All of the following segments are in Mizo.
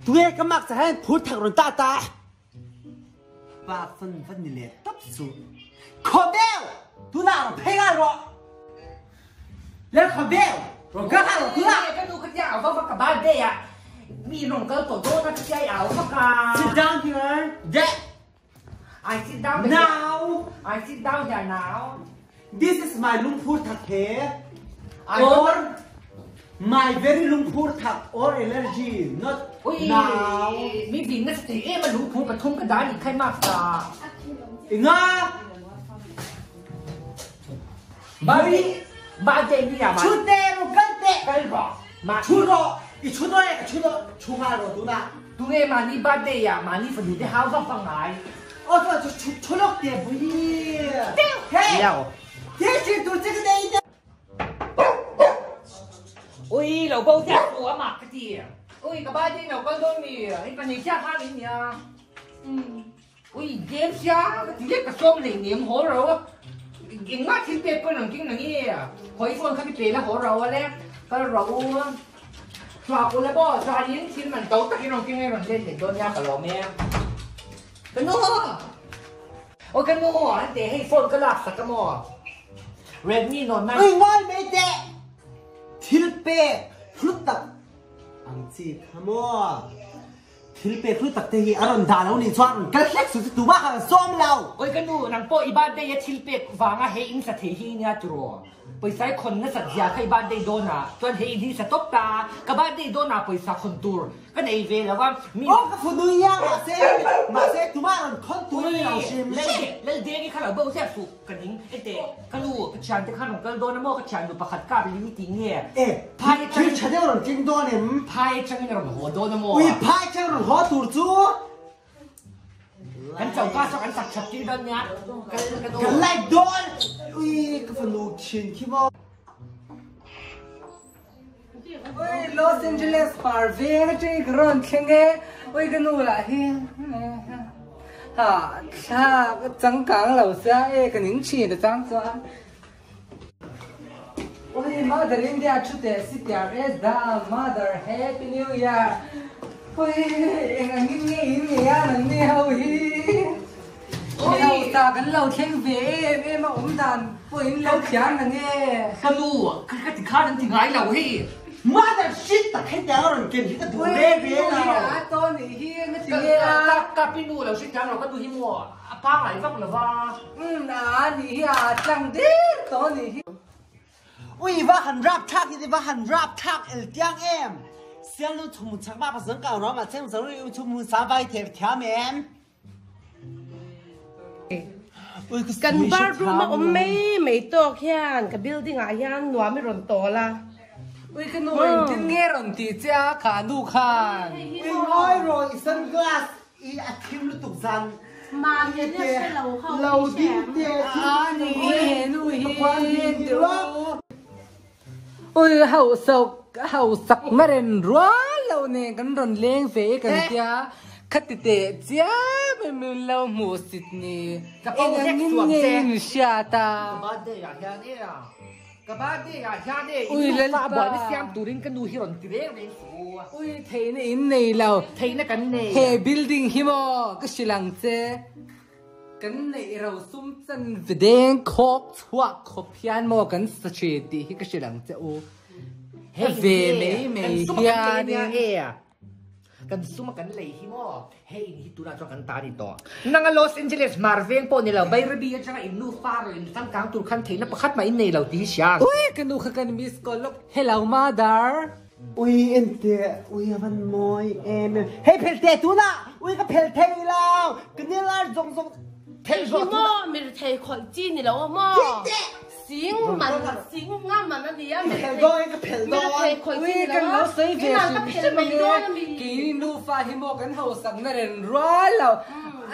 Tunge ka mak cha hian phur thak rawn ta ta. Pa fan van ni le tap su. Khawbel! Tunah rawn phei ngal rawh. Lel khawbel! Rawn kal nghal rawh tunah. Ka nu ka tia au vak vak ka birthday ah mi rawn kal tawh dawn a ka tia i au vak a. Sit down here. Deh. I sit down here. Now. I sit down here now. This is my lungphur thak he. Or my very lungphur thak or allergy not now. Mi vin nasa thei em a lungphur pathum ka dah nih khai mak ta. Inga. Mari ma te ni ya ma. Chu te ru kal te. Kal ro. Ma chu ro. I chu do e ka chu do chu nga ro tu na. Tu nge mahni birthday ah mahni fanu te hau vak vak ngai. Aw chuan chu chu chu lawk te pui. Hey! Thil thil tur che ka nei te. Ui lo bo chiah su a mak ka ti. Ui ka birthday lo kal dawn mi in pahnih chiah kha min nia. Ui game sia ka ti lek ka sawm hlei nem haw ro a. Engmah thil pek pawh nang king nang i khawi phone kha mi pe la haw ro a le kal ro u. Chhuak ula maw chuanin thil man to takin rawn keng e rawn let leh dawn nia ka lawm e. Ka nu! Aw ka nu an teh hei phone ka lak sak a maw Redmi Note 9. Ui ngawi mai teh! Thil pek hlut tak ang chi kha maw? Thil pek hlut tak te hi a rawn dah lo nih chuan rawn kal hlek suh chu tumah kha kan sawm lo. Awi ka nu nang pawh i birthday a thil pek vanga he in sa thei hi nia tiraw? Pawisa i khawn nasat zia kha i birthday dawn ah chuan he in hi sa tawp ta, ka birthday dawn ah pawisa khawn tur ka nei ve lo a, mi. Aw ka fanu i a mahse mahse tumah rawn khawn tur a ni lo hrim hrim. Lal Dengi kha lo bo ziah suh ka ning ente ka nu ka thiante khan rawn kal dawn a maw ka thiannu pakhat kap li tih nge. E phai thil tha deuh rawn keng dawn em? Phai atangin a rawn haw dawn a maw? Ui phai atang rawn haw tur chu. Kan choka saw kan sak that tir dawn nia. Kal ka nu. Ka like dawn. Ui ka fanu thin khi maw. Ui Los Angeles par veng atangin ka rawn thleng e. Ui ka nu lah hi ha thla ka changkang lo sia e ka ning thin a chang chuan. Ui Mother India thu teh si tiar e da Mother Happy New Year Ui eng angin nge in ngei a nang ni ho hi Ui ho ta kan lo thleng ve em em a awm dan pawh in lo thiam na nge Ka nu ka ti khan an ti ngai lo hei Mother shit tak hei tiang a rawn ken hi ka duh ve ve lo Ui nu hi a tawn nih hi nga ti nge a Ka pi nu lo hre thiam lo ka nu hi maw A pangngai vak lo va. Umm a nih hi a tlang der tawh a nih hi. Ui va han rap thlak hi va han rap thlak el tiang em. Siang lu chhum chak ma pasang kau ro ma cheng zang ri chhum hun sa vai the thiam em. Ui ka Kan bathroom a awm mai mai tawk hian ka building ah hian nuam i rawn tawl a. Ui ka nu engtin nge rawn tih che a kha nu khan. Ui ngawi rawh i sunglass I a thim lutuk zan Mami le hre lo ho lo ding te ani he nu hi Ui hau sok hau sak maren rual lo ne kan ron leng ve kan tia khati te chia me min lo hmu sit ni eng angin nge in hriat a Ka birthday ah hian e a Ka birthday ah hian e Ui in nufa Lalpa. buaina siam turin ka nu hi rawn ti reng reng suh u. Ui theihna in nei lo. Theihna kan nei. He building hi maw ka hrilh ang che. Kan neih ro sum chan ve deng khawk chhuak khawp hian maw kan sa thin tih hi ka hrilh ang che u. Hei Ve hi mai kan mai sum a kan lei ania hianin. e. Kan sum a kan lei hi maw? Hei in hi tunah chuan kan ta a ni tawh. Nanga Los Angeles hmar veng pawh ni lo, Bairabi atanga in nu far leh in changkang tur khan theihna pakhat mah in nei lo tih hi hria ang. Ui ka nu kha kan miss call lawk, Hello mother. Ui enteh, ui a van mawi em em. Hei phel teh tunah, ui ka phel thei lo, ka nil ar zawng zawng phel Hei hi maw mi rethei khawlh chi ni lo a maw? Tih teh! Sing man, sing nga man a nia, mi Phel rethei, dawn ka phel mi dawn. rethei khawlh chi Ui ni lo kan a, lo sawi ve keimah ka hrim phel hrim mai ange, dawn a mi. keini nufa hi maw kan hausak na ren rual lo,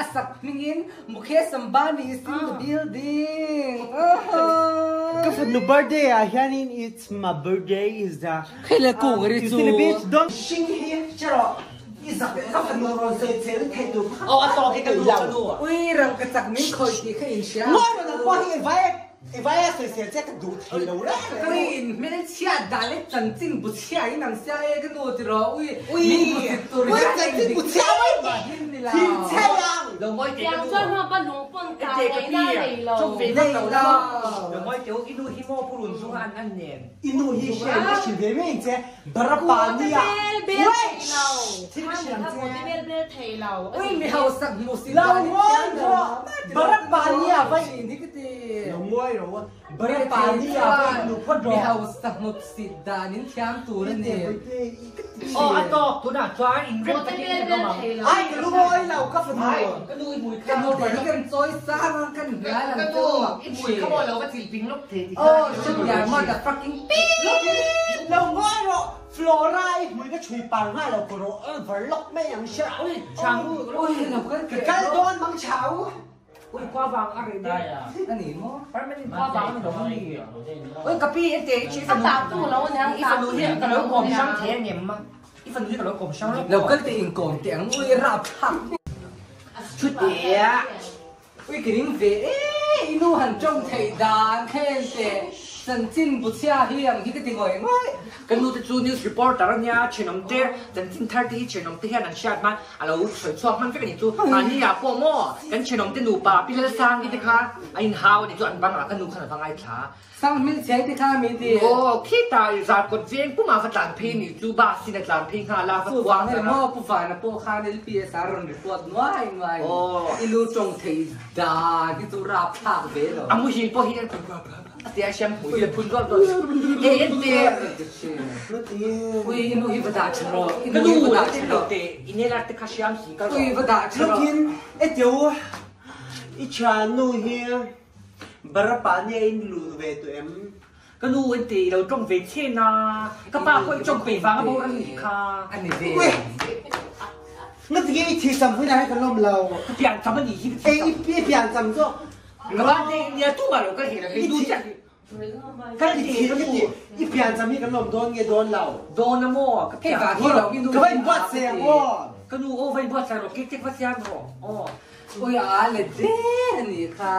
a sak hmingin Mukesh Ambani is in the building. Ka fanu birthday ah hianin it's my birthday is the Hei le kung ri you chu. see the beach don't shing hi chero i zak ka fanu rawn sawi che in thei tur Aw a tawk hi ka nu ka nu. Ui rang ka chak min khawih tih kha in hria. Ngawi rawn ang pawh hi vai. I vai a sawisel che ka duh thei lo reng reng. Ui in hmelchhiat dah leh chanchin bu chhia in ang sia e ka nu ti rawh ui min bu chit tur hian eng dik mah hin ni lo. Tiang chuan hma pa lung pawn ta ngaihna a nei lo. Nei lo. I nu hi hriat ka hrilh ve mai ang che Barapania Bel bel thei lo. Kha bel bel thei lo. Ui mi hausak hmu si dan in thiam lo Barapania vai lo ngawi rawh a Barapania vai nu phawt rawh. Mi hausak hmu si dan in thiam tur a ni. Aw a tawk tunah chuan in rem takin kan awm ang. Ai ka lu ngawi lo ka fanu. Ka nu i hmui kha. Ka nu hi kan chawi sang ang kan hnial ang Ka nu i hmui kha maw lo va chil ping lawk thei ti kha. Oh shit yar motherfucking beep. Lo ngawi rawh Flora i hmui ka chhui par nghal lo ka rawh a var lawk mai ang hria. Ui chang. Ui lo kal Ka kal dawn mang chau. Ui khua vang a rei deuh. A ni maw? Permanent khua vang a ni lo a ni. Ui ka pi ente i chi A tah tu lo a niang i fanu hi ka lo kawm hrang thei a ngem a. I fanu hi ka lo kawm hrang lawk. Lo kal teh in kawm teh ang ui rap thlak. Thu teh. Ui ka ring ve e i nu han tawng theih dan kha ente chanchin bu chhia hi ang hi ka ti ngawih ngawih. Ka nu te chu news reporter a nia thenawm te chanchin thar te hi thenawm te hian an hriat hman a lo sawi chhuak hman vek a ni chu mahni ah pawh maw kan thenawm te nupa pi Lalsangi te kha an inhau a ni chu an bangah ka nu khan a va ngaithla. Sang hmilchhei te kha mi ti. Aw khitah i zar kawt veng pumah va tlan phei ni chu bus in a tlan phei nghal a va kuang Chuvang emaw Pu Vana pawh khan LPS a rawn report nuai nuai i lu tawng thei dan hi chu rapthlak ve lo. A muhil pawh hi a tia siam hmui a phun rual rual e en te. Ui i nu hi va dah tha rawh i nu hi va dah tha rawh. I nel arte kha siam si kal rawh. Ui va dah tha rawh. Lokin e teu i thiannu hi Barapani a in lut ve tawh em? Ka nu in ti lo tawng ve chhen a, ka pa pawh i tawng peih vang a boral nih kha. A ni ve. Ui! Nga ti nge i thih cham hunah hi ka lawm lo. Ka pian cham a nih hi ka thih cham. Ei i pian cham chu. Ka ba te nia tu mah lo ka heh lo hei nu chiah hi. Ka ti thih ka ti i pian cham hi ka lawm dawn nge dawn lo. Dawn a maw ka pian. Hei vang hi lo i nu. Ka va in buatsaih ang aw. Ka nu aw va in buatsaih rawh cake te va siam rawh aw. Ui a let der a nih kha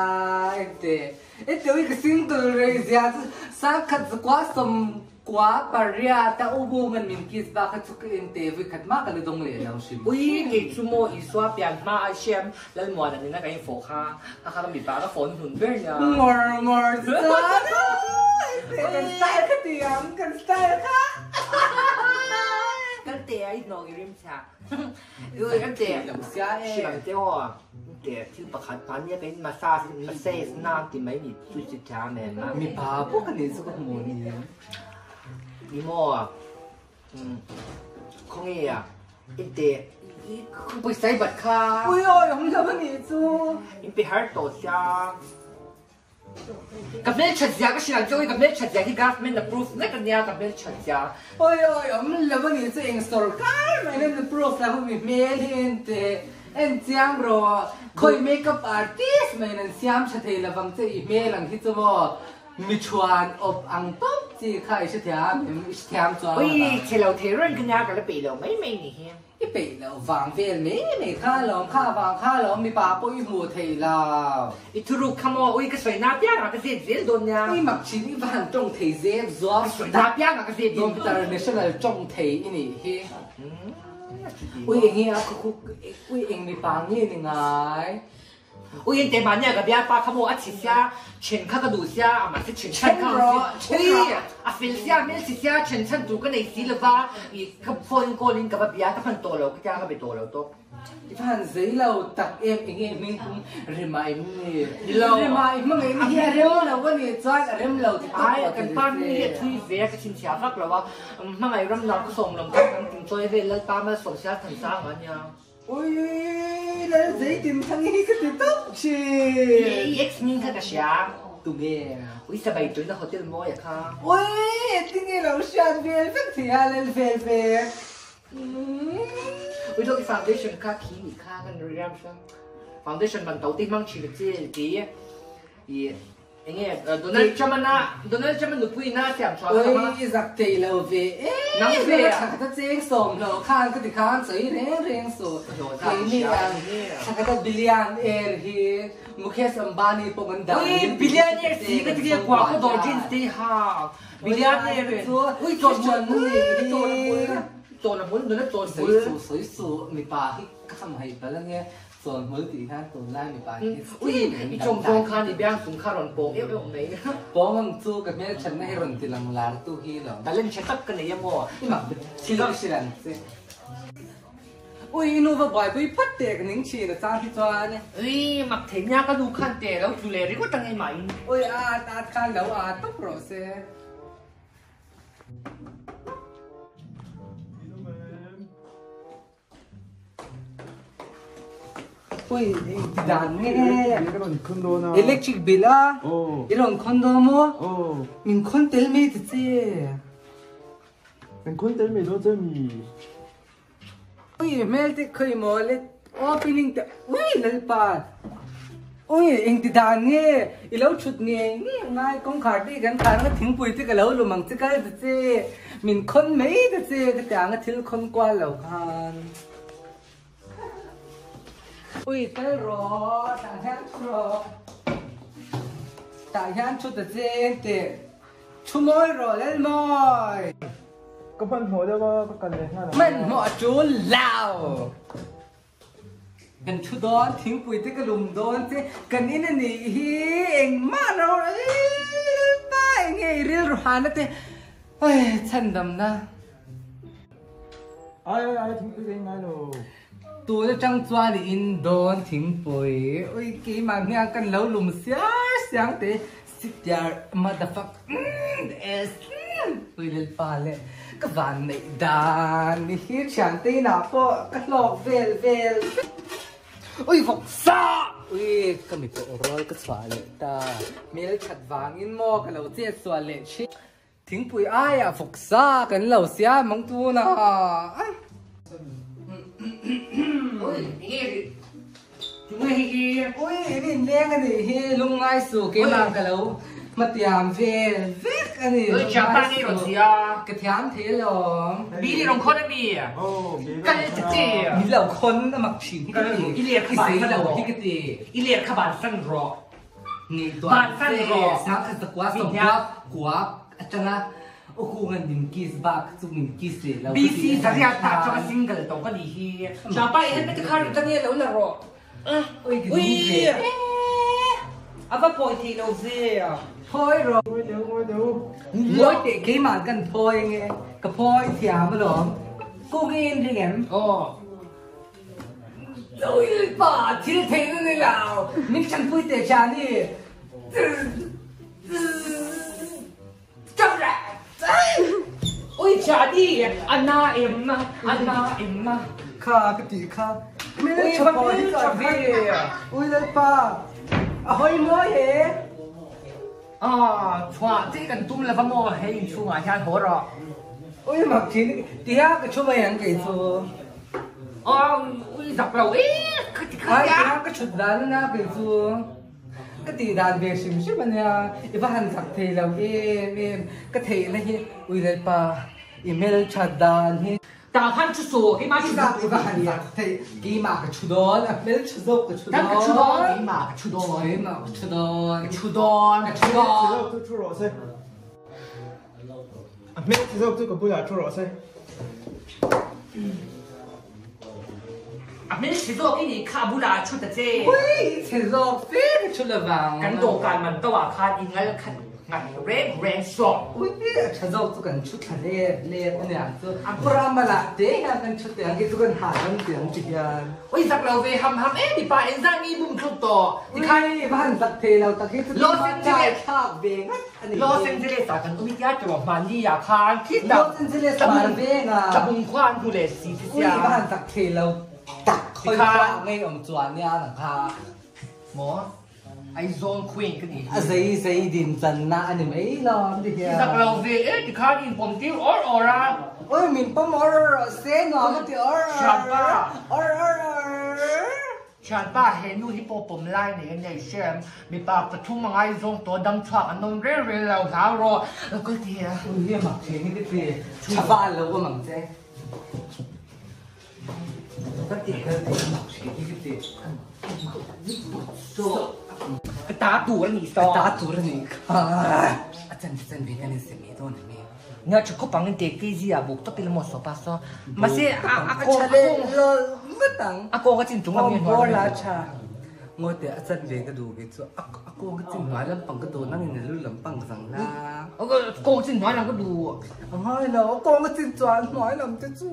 ente ente ui ka single rei zia chu sangkhat zakua sawmkua pariat a u bung an min kiss bak kha chu ka ente vui khat mah ka la dawng leh lo hrim. Ui kei chu maw Isua pian hma a hriam Lalmuana nena kan infawh kha kha kha ka mipa ka phone hnun ber nia. Ngawr ngawr chuan ente kan style kha ti ang kan style kha. Kan te a i hnawng i rim chhia. Thil pakhat mahnia ka in massage massage na ti mai ni chu chi tha men a. Mipa pawh ka nih chu ka hmu ni. Ni maw khawnge a inte pawisa i bat kha. Ui awi awm lo a nih chu. In pe har tawh sia. Ka hmelthat zia ka hriat chu ka hmelthat zia hi government approve vek ania ka hmelthat zia. Oi oi awm lo a nih chu eng sorkar mai in an approve la humi hmel hi en teh en chiang rawh khawi makeup artist mai in an siam tha thei lovang che i hmel ang hi chu maw mi thuan awp ang tawp chi kha i hrethiam em i hrethiam chuang lo vang. Oi chhe lo thei reng ka nia ka la peih lo mai mai ni hi. I peih loh vang vel mai mai kha alawm, kha vang kha alawm mipa pawh i hmuh thei lo. I thuruk kha maw, ui ka sawi na piangah ka zep zel dawn nia. Ui mak thin i va han tawng thei zep zuam. Ka sawi na piangah ka zep dawn. International tawng thei i nih hi. Ui eng nge a khuk ui eng mipa nge ni ngai. Ui ente mahnia ka bialpa kha maw a chhi sia, then kha ka duh sia, a mahse then chhan kha ang si. Ui a fel sia, hmel chhi sia, then chhan tur ka nei si lova, i ka phone call in ka va bia, ka hman tawh lo, ka tia ka be tawh lo tawp. I va han zei lo tak em, eng nge hming tum rema em ni? Ni lo. Rema i hmangaihna hi a rem lo a nih chuan a rem lo ti tawp Ai kan pa hming hi a thui ve a, ka chhinchhiah vak lo a, hmangaih ram nuam ka sawm lawm tak kan tinchawi vel Lalpa malsawm sial thansang a nia. Ui lal zeitin thang hi ka ti tawp thin. I ex hming kha ka hria. Tunge? Ui sabai tuina hotel mawi a kha. Ui tinge lo hriat vel vek thei a lal vel vek. Ui dawk i foundation kha khi nih kha kan riam hrang. Foundation man to te hmang thin a che ti i. Enge Donald Trump ana Donald Trump a nupui ina a siam chhuah kha Oi i zak thei lo ve e Nang ve a. Thla khat a cheng sawm lo khan ka ti khan sawi reng reng suh keini ang thla khat a billionaire hi Mukesh Ambani pawh kan dah Oi billionaire si ka ti kua khaw dawr jeans te ha billionaire chu ui chawn bul chawn bul chawn bul nula chawn bul sawi suh sawi suh mipa hi ka ham hai palh ange Chawn hmul tih hian tunlai mipa hi Ui, i chawm zawng khan i biang chung kha rawn pawng euh euh mai. Pawng ang chu ka hmelthatna hi rawn ti lang lar tu hi lo. Talent tha tak ka nei a maw? I mak thil i hrilh ang che. Ui, i nu va buaipui phawt teh ka ning thin a chang hi chuan. Ui, mak thei nia ka nu khan teh lo tlu leh ringawt ang engmah in. Ui, a at at khan lo a tawp rawh se. Ui, ti dan nge? Electric bill a? I rawn khawn dawn maw? Min khawn tel mai ta che. Min khawn tel mai dawn che mi? Ui, hmel te khawi maw le opening te ui lalpa. Ui, eng ti dan nge? I lo thut ngei ngei ngai kawngkhar te i kan khar anga thingpui te ka lo lum ang che kal ta che. Min khawn mai ta che ka ti ang a thil khawn kual lo khan. Ui kal rawh tah hian thu rawh. Tah hian thu ta che teh. Thu mawi rawh lel mawi. Ka hmanhmawh deuh a ka kal leh nghal ang. Hmanhmawh a tul lo. Kan thu dawn thingpui te ka lum dawn che kan in a nih hi engmah lo lalpa enge i rilru hana te chhandamna. Ai ai ai thingpui ka in ngai lo. Tun atang chuan i in dawn thingpui ui keimah hmiang kan lo lum siar siang te Sityar motherfuck es ui lalpa le ka van neih dan ni hi thian te inah pawh ka hlawk vel vel ui vawk sa ui ka mi pawh rawl ka chhuah leh ta hmel that vangin maw ka lo chet sual leh thin thingpui aiah vawk sa kan lo siam ang tuna. Ui enge Tunge hi hi? Ui, in inleng a nih hi, lungngai suh keimah ka lo hmatiam vel vek a ni. Ui, Japan i rawn ti a. Ka thiam thei alawm. Bill i rawn khawn a mi? Kal ta che. Min lo khawn a mak thin hi ka ti. I ler kha ban san rawh. Hi ka ti. I ler kha ban san rawh. Ngaihtuah che, sangkhat zakua sawmkua kua atanga U Kungan min kiss bak chu min kiss leh lo. BC Zariat tah chuan a single tawh ka nih hi. Chapa i helmet te kha ri ta nge lo la rawh. Ui ka ning ve. A va pawi thei lo ve. Phawi rawh. Ngawi teh u, ngawi teh u. Ngawi teh keimah kan phawi nge. Ka phawi thiam alawm. Kung i in ring em? Aw. Ui pa thil thei na ni lo. Min chanpui teh Chani. Ui Chadi a na em a a na em a. Kha ka tih kha. Ui va hmel tha ve. Ui Lalpa a hawi mawi he. Ah chhuah che kan tum lova maw hei inchhungah hian haw rawh. Ui mak thin tiha ka thu mai ang kei chu. Ah ui zak lo e ka ti kha tia. Tiha ka thut dan a na kei chu. Ka tih dan ve hrim hrim a nia, i va han zak thei lo em em, ka theihna hi ui Lalpa i hmeltha dan hi. Tah khan thu suh, keimah thu duh i va han zak thei, keimah ka thu dawn, a hmeltha zawk ka thu dawn, ka thu dawn, keimah ka thu dawn, keimah ka thu dawn, ka thu dawn, ka thu dawn. A hmeltha zawk chu thu rawh se, a hmeltha zawk chu ka bulah thu rawh se. A hmel chhe zawk i nih kha a bulah a chhut a che. Ui i chhe zawk fe ka thu lovang. Kan dawhkan man to ah khan i ngal khat ngat reng reng sawh. Ui a tha zawk chu kan thu thla lep lep a niang chu. A kawra malah te hian kan thu teh ang hi chu kan hahdam teh ang ti hian. Ui zak lo ve ham ham em mipa engzah nge i bum thluk tawh. Tikhan i va han zak thei lo tak hi chu Los Angeles thlak ve ngat a ni. Los Angeles ah kan awm i tia tawh hmanni ah khan khitah Los Angeles ah veng a. Tlabung khua an hmu leh si ti sia. Ui va han zak thei lo tak khawi khua ngei awm chuan nia nang kha. Maw Aizawl Queen ka nih hi. A zei zei din channa a ni mai lo ang ti hian. Zak lo ve e tikhan in pawm tir awr awr a. Ui min pawm awr awr se nuam a ti awr awr. Thianpa. Awr awr awr. Thianpa he nu hi pawh pawm lai nei a nei hrem. Mipa pathum a ngaizawng tawh dam chhuak an awm reng reng lo hlau rawh. Lo kal teh a. Ui hi a mak thin hi ka ti. Tha val lo awm ang che. Ka ti kal teh a mak thin hi ka ti. Ka ta tur a nih saw. Ka ta tur a nih kha. A chan chan ve kan inse mai dawn a mi. Nia tha khawp ang in te KZ ah buk tawp ila maw saw pa saw. Mahse a a kawng a kawng lol ngawt ang. A kawng a chin chung lam hi hnuai la tha. Ngawi teh a chan ve ka duh ve chu a a kawng a chin hnuai lampang ka duh nang in a lu lampang ka zang la. A kawng chin hnuai lam ka duh. A ngai lo a kawng a chin chuan hnuai lam te chu.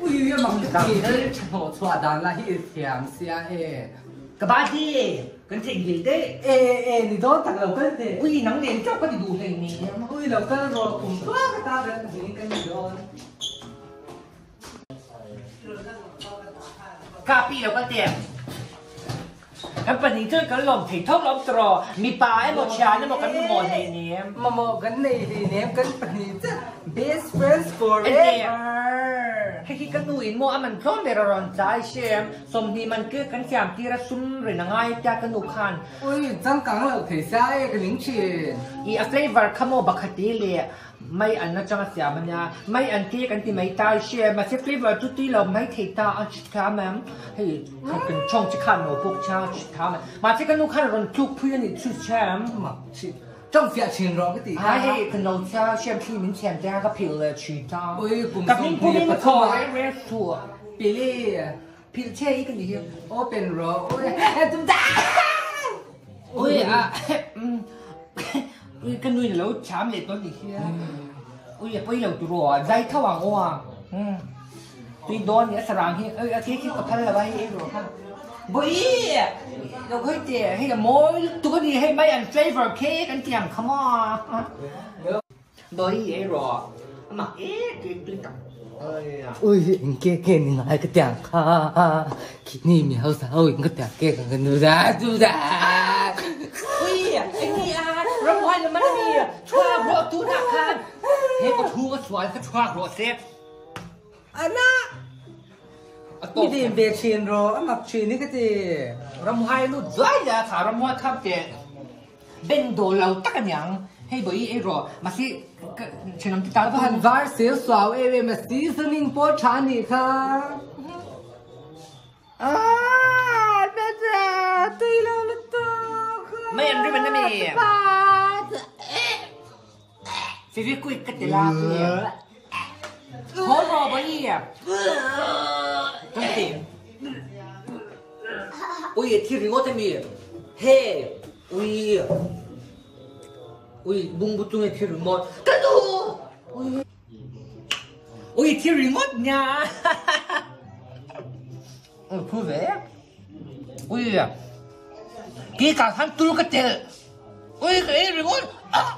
Ui a mak ka ti tha hnawh chhuah dan lah hi i thiam sia e. Ka bati kan theihnghilh daih. E e ni dawn tak lo kal teh. Ui nang nen chauh ka ti duh hlei ni. Ui lo kal rawh kum tuak ata kan hming kan ni dawn. Ka pi lo kal teh. Kan pahnih chuan kan lawm thei tho lawm tawh mipa emaw thian emaw kan mamawh hlei nem. Mamawh kan nei hlei nem kan pahnih chiah best friends forever. Hei hi ka nu in maw a man tlawm ber a rawn chai hrem 20 man ke kan siam tir a sum rin a ngai tia ka nu khan. Ui changkang lo thei sia e ka ning thin. I a flavor kha maw bakhati leh Mai an atanga siam a nia. Mai an te kan ti mai ta i hria mahse flavor chu tui lo mai thei ta a chi tham em. Hei kan chawng chi khan no bawk cha chi tham em. Mahse ka nu khan rawn tluk phui a nih chu che em. Mak chi chawng fiah thin rawh ka tih kha. Hai hei ka no cha hriam thli min thiam te a ka phil leh thin ta. Ui kum Ka hming pum in 23 thaw reng reng suh. Pili. Phil che i ka ni hi. Open rawh. Ui tum ta. Ui a Ui ka nui lo cham leh tawn ni hi. Ui a pawi lo tur aw zai tho ang aw a. Tui dawn ni a sarang hi ui a ke khi ka phal lo a hei ei rawh kha. Bui lo khoi te hei a mawi lutuk a ni hei mai an flavor cake an ti ang kha maw. Bui ei rawh a mak em tui tui tak. Ui eng ke ke ni ngai ka tiang kha khini mi hausa ho in ka tiang ke kan nu da chu da. Ui eng ni a ramhuai lam a mi chhuak rawh tu nak khan he ka thu ka sual ka chhuak rawh se. Ana mi dim ve thin rawh a mak thin hi ka ti. Ramhuai lut zuai la kha ramhuai kham te. Ben dawl lo tak a niang. Hei bawi ei rawh. Mahse ka thenawm te tal A han var sel suau em em a seasoning pawh tha a nih kha. Aaa hmeltha tui lo lutuk. Mai an rim an ami. Fevikwik ka ti la khi. Haw rawh bawi. Kan ti. Ui thi ringawt ami. He ui ui bungbu chung e thi ringawt. Ka nu. Ui ui thi ringawt nia. Ui thu ve. Ui ki ka khan tul ka tel. Ui ka ei ringawt. Ah.